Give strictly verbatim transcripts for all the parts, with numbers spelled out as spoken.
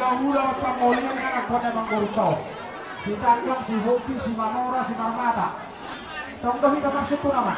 Hula pangolian anak kone manggoruto. Si Tanjung, si Hopi, si Mamora, si Marmata. Tong do hita marsukun nama.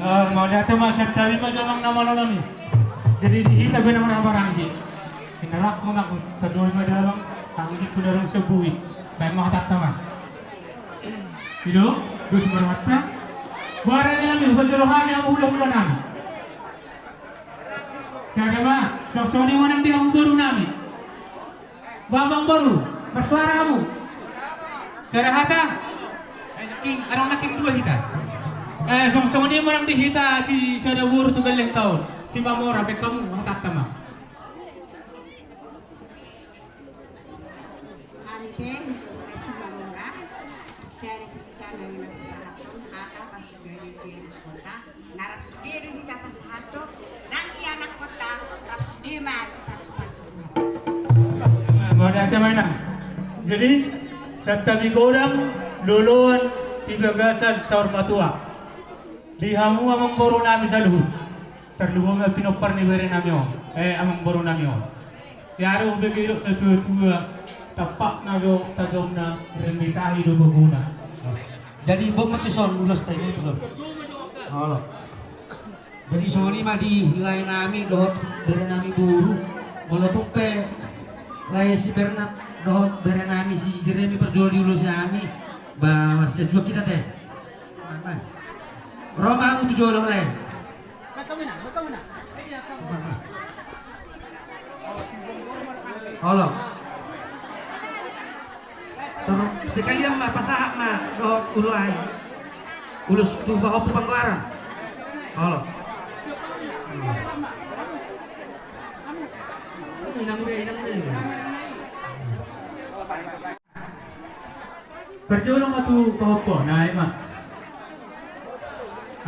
Ah, mauliate ma, santabi ma jo amang na malo nami. Jadi di hita pe na marhaha maranggi. Inarangku nangku tadoi ma damang, anggiku na dong sebui. Baen ma hatanta ma. I do, dos ma rohanta. Boha raja nami, hupajolo hami hamu hulahula nami. Sada ma, songon i ma nang di hamu boru nami. Boha amang boru, marsuara hamu. Sada hata. Eh, nangkin, adong nangkin dua hita. Eh, song-, songon i ma nang di hita, si sada boru tu gellengta on. Si Mamora, baen hamu hatanta ma. Hami pe, untuk mula si Mamora, tuk sada pe hita na pasahathon hata pasugadi di anak kota, na rap sude do hita pasahathon, nang i anak kota, rap sude ma pasu-pasu. Mauliate ma inang. Jadi, santabi godang, loloan, di bagasan saur matua. Di hamu amang boru nami saluhut. Tarlumobi ma pinompar ni bere nami on, eh, amang boru nami on. Ia do hubege didok na tua-tua, Tampakna jo tajomna, rembitahi do baguna. Jadi, boi ma tuson, ulos tai ma tuson. Olo. Jadi, songon i ma di lae nami dohot bere nami boru. Molo tung pe lae si Bernat dohot bere nami si Jeremy parjolo diulosi hami, ba marsianjuan hita te. Ro ma hamu tu jolo lae. Olo. Tor sekalian ma pasahat ma dohot ulos, ulos tu pahompu panggoaran. Olo. Inang be, inang be. Parjolo ma tu pahompu, na ima.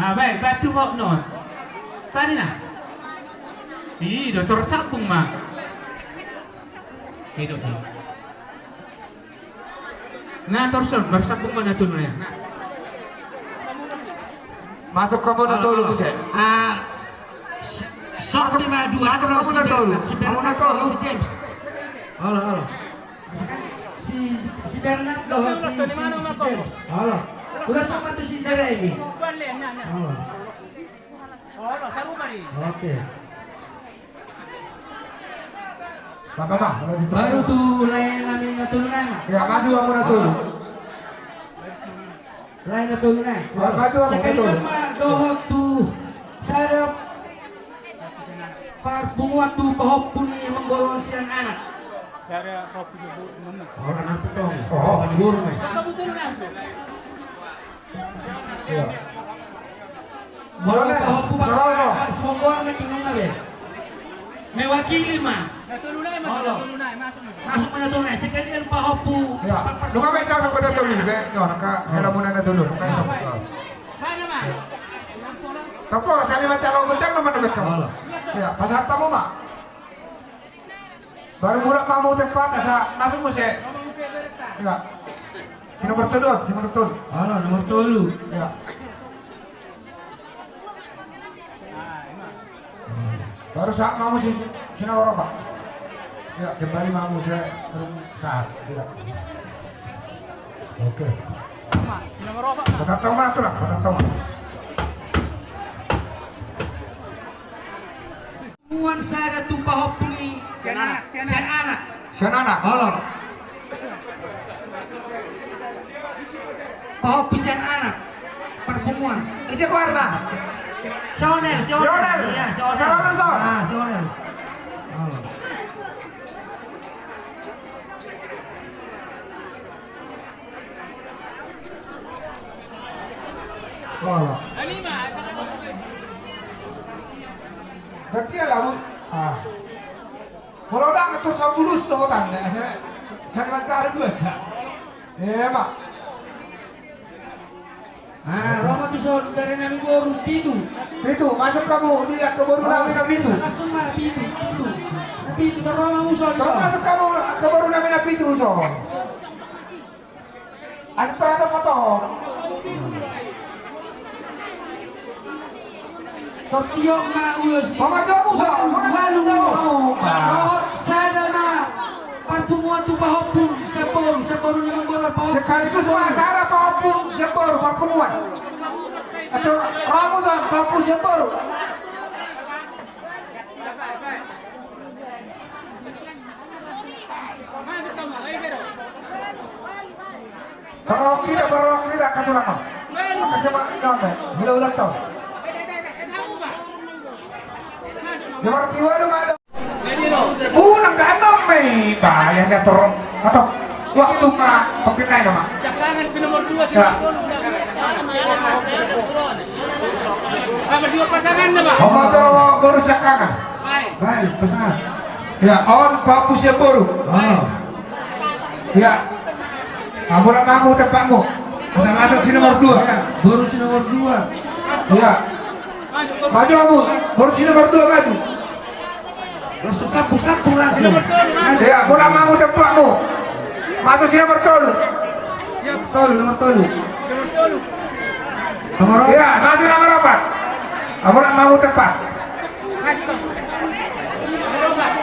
Ah, baik, batu hok non. Tadi na. Ih, do tor sambung ma. Hidup. Na tor son, baru sambung ma na tolu na. Masuk hamu na tolu, olo. Ah, sorti ma dua, masuk hamu na tolu. Si Bernat, si James. Olo, olo. Si, si Bernat dohot si, si, si James. Olo. Ulos ma tu si Jeremy. Olo. Oke. Baru tu lae nami na tolu na ima. Ya, maju hamu na tolu. Lae na tolu na ima. Maju hamu na tolu. Sekalian ma dohot tu sada parpunguan tu pahompu ni amangboru on sian anak. Sada pahompu ni boru. Oh, anak tu song. Oh, ni boru ma. Iya. Molo pahompu pahompu songkol na tinggal na be. Mewakili ma. Olo. Masuk ma na tolu na ima. Sekalian pahompu. Iya. Nunga be isabut na tolu be. Yo, nangka hela muna na tolu. Nunga isabut. Tapi ora sani macam lo gendang nama na be kamu. Olo. Iya, pasahat hamu ma. Baru mulak ma hamu tempat, asa masuk muse. Ya. Si nomor tolu, si nomor tolu. Olo, nomor tolu. Ya. Baru sahat ma hamu si, si nomor opat. Ya, kembali ma hamu si, sahat. Ya. Oke. Pasahat hamu ma, Tulang, pasahat hamu ma. Muan sada tu pahompu ni sian anak. Sian anak. Sian anak. Olo. Pahompu sian anak. Parpunguan. Ise goarna? Si Onel, si Onel. Si Onel. Iya, si Onel. Salah, salah. Ah, si Onel. Olo. Olo. Gantian lah, Bu. Ah. Molo ndang tu sabulus dohotan, ya, saya, saya mencari dua saja. Iya, Pak. Ah, ro ma tuson, bere nami boru, pitu. Pitu, masuk hamu, di angka boru nami na pitu. Langsung ma, pitu, pitu. Na pitu, tor ro ma tuson. Tor masuk hamu, angka boru nami na pitu, tuson. Asa tor atur ma tuson. Tor tiop ma ulos i. Pamajo tuson, walu, walu ulos. Dohot sada ma parpunguan tu pahompu sian boru, sian boru ni amangboru, pahompu. Sekaligus ma sada pahompu sian boru, parpunguan. Atur ro ma tuson, pahompu sian boru. Parokida, parokida, katulangan. Makasih, Pak. Jangan, Pak. Ulang, ulang tahun. Dia berarti waduh, Pak. Unang ganong, Pak. Ya, saya turun. Atau waktu, Pak, tokin aja, Pak. Jangan si nomor dua, si nomor dua. Apa dua pasangan, Pak? Om atau baru siap kangen. Baik, pasangan. Ya, on pahompu sian boru. Oh. Ya. Amura mamu tempatmu. Asal-asal si nomor dua. Ya, boru si nomor dua. Ya. Maju kamu. Boru si nomor dua maju. Langsung sapu-sapu langsung. Ya, amura mamu tempatmu. Masuk si nomor tolu. Siap, tolu, nomor tolu. Nomor opat. Ya, masuk nomor opat. Amura mamu tempat.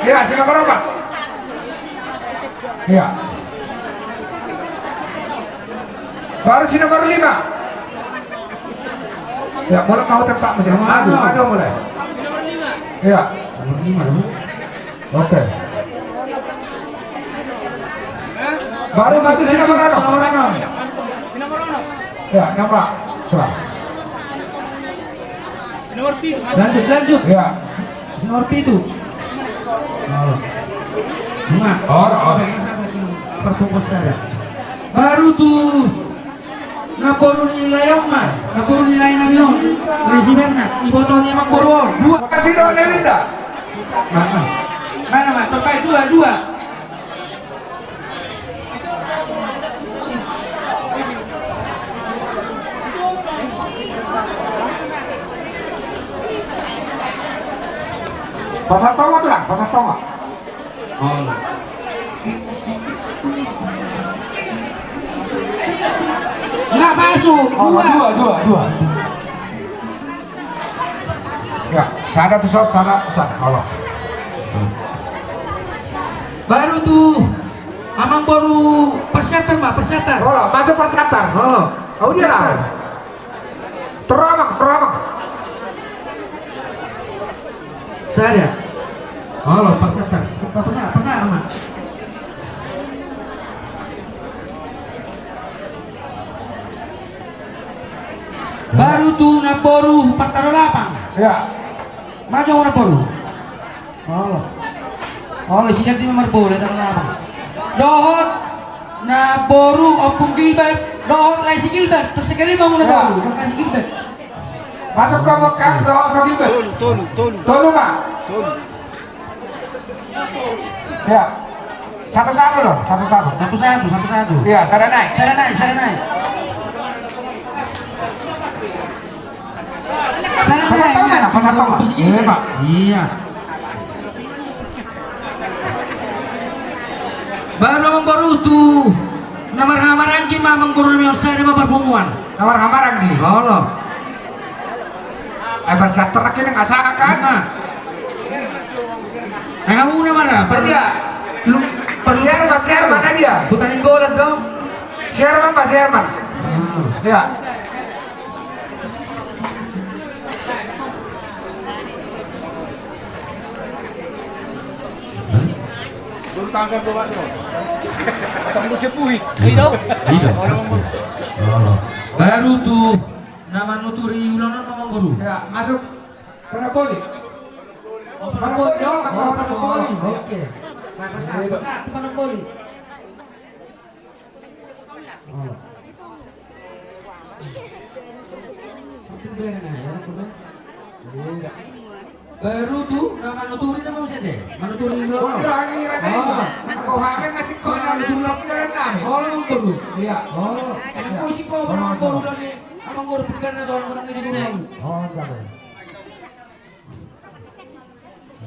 Ya, si nomor opat. Ya. Baru si nomor lima. Ya, mulak mau tempat masih. Maju, maju mulai. Ya. Nomor lima dulu. Oke. Baru maju si nomor enam. Ya, nama. Coba. Lanjut, lanjut. Ya. Nomor pitu. Olo. Bunga. Olo, olo. Perpungkus saya. Baru tu namboru ni lae on ma, namboru ni lae nami on. Lae si Bernat, iboto ni amangboru on. Dua. Kasih dong, Nelinda. Mana, mana? Mana, mana? Terbaik dua, dua. Pasal tonga tu lah, pasal tonga. Oh. Nggak masuk. Oh, dua, dua, dua. Ya, sada tu sos, sada, sada. Olo. Baru tu amangboru Persiatar ma, Persiatar. Olo, masuk Persiatar. Olo. Oh, iya lah. Persiatar. Terus, Amang, terus, Amang. Sada. Olo, Persiatar. Persiatar, Persiatar, Amang. Baru tu namboru Partaro Lapang. Ya. Maju namboru. Olo. Olo, si Jandi ma marbola, Partaro Lapang. Dohot namboru Ompung Gilbert, dohot lae si Gilbert, terus sekali mau na. Ya. Dohot lae si Gilbert. Masuk ke Mekang, dohot Ompung Gilbert. Tolu, tolu, tolu. Tolu ma. Tolu. Ya. Satu-satu dong, satu-satu. Satu-satu, satu-satu. Iya, sada nai. Sada nai, sada nai. Sada nai. Pasal tong, ya. Pasal tong, Pak. Iya, Pak. Iya. Baru amangboru tu na marhahamaranggi ma amangboru nami on, sada ma parpunguan. Na marhahamaranggi. Olo. Ai Persiatar na kini ngasaka. Nah. Ai hamu na mana? Per-, dia. Lu, per-, Siarman, Siarman, dia. Putaran bola dong. Siarman, Pak Siarman. Hmm. Ya. Baru tanggal dua belas. Ketemu si Puhi. Iya. Iya. Baru tu na manuturi ulaon on, amangboru. Ya, masuk. Panopoli. Oh, Panopoli, oh, oh, Panopoli. Oke. Nah, pas, pas, pas, Panopoli. Oh. Satu band, nah, ya, betul. Iya. Baru tu na manuturi, na mau sete. Manuturi dulu. Oh, iya, iya, iya. Oh. Kau hamil masih kau yang dulu lagi dalam nami. Oh, amangboru. Iya. Oh. Enak kau isi kau, oh, amangboru, amangboru. Amangboru bukan na tolong kau di dunia. Oh, sabar.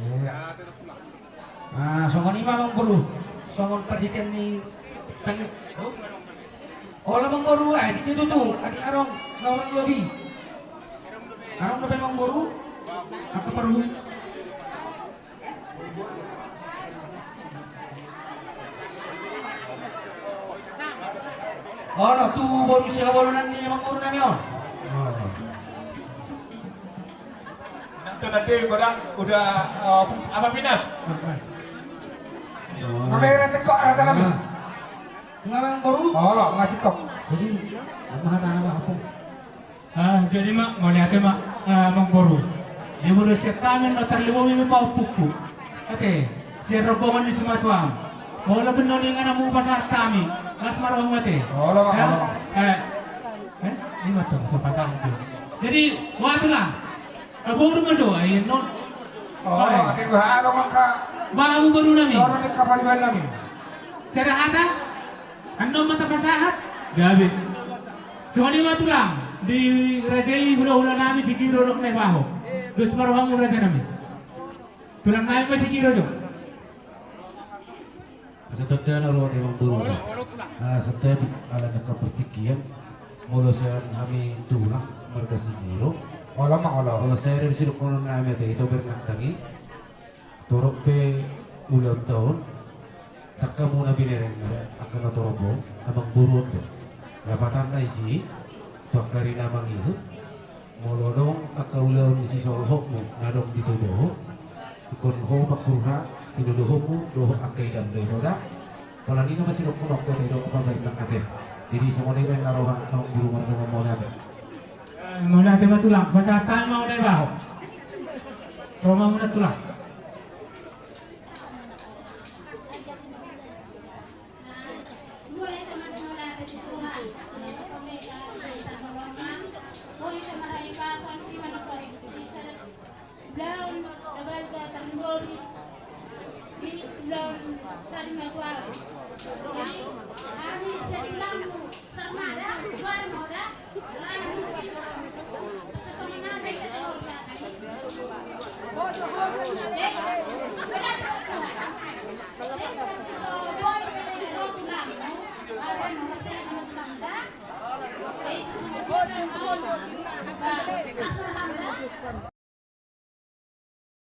Iya. Ah, songon i ma amangboru. Songon parhitean ni tangi. Olo amangboru, ah, di tutu, adi arong, na orang lobi. Arong dope amangboru. Angka parhun. Olo, tu boru sihabolonan ni amangboru nami on. Nang tu nanti godang udah, eh, apa pinas? Nggak beres kok, raja nami. Nggak, amangboru? Olo, ngasih kok. Jadi, apa hata anak apa? Ah, jadi ma, mauliate ma, ah, amangboru. Di boru siap kami na tarlumobi ma pahompungku. Ate, sian rombongan ni simatuam. Olo, benar ni ngana mu pasahat kami. Las marhamu ate. Olo, olo. Eh, eh, ini mah tuh, so pasahat tuh. Jadi, wah, tulang. Ah, boru ma jo, ai non. Oh, ate, bah, alo maka. Bah, amu boru nami. Olo, ni kapal nami. Sada hata? Annon ma tapasahat? Gabe. Songon i ma tulang, di raja i hulahula nami Sigiro dohot Naibaho. Dos ma rohamu raja nami. Tulang nami ma Sigiro jo. Asa tanda na ro ate amangboru. Ah, santabi ala na ka partingkian. Molo sian hami tulang marga Sigiro. Olo ma, olo. Molo sian dari sidohonon nami ate, ito bernatang i. Torop pe ulaonta on, tangkamuna binereng, angka na torop on, amangboru on do. Lapatanna disi, tu angka ari na mangihut, molo adong angka ulaon ni sisolhotmu na adong di tubumu, ingkon ho pangkuruha, tinodohonmu dohot angka idam do i, Tulang. Apala i na masidokkon on, ate, didok pabaen nang ate. Jadi songon i ma na roha, amang boru, mardongan mauliate. Eh, mauliate ma, Tulang, pasahat ma ulaon, bahen. Ro ma muna, Tulang. Ulaon na balga tarlumobi di ulaon sari matuaru. Jadi, hami sian tulangmu Sarmada, Sarmada,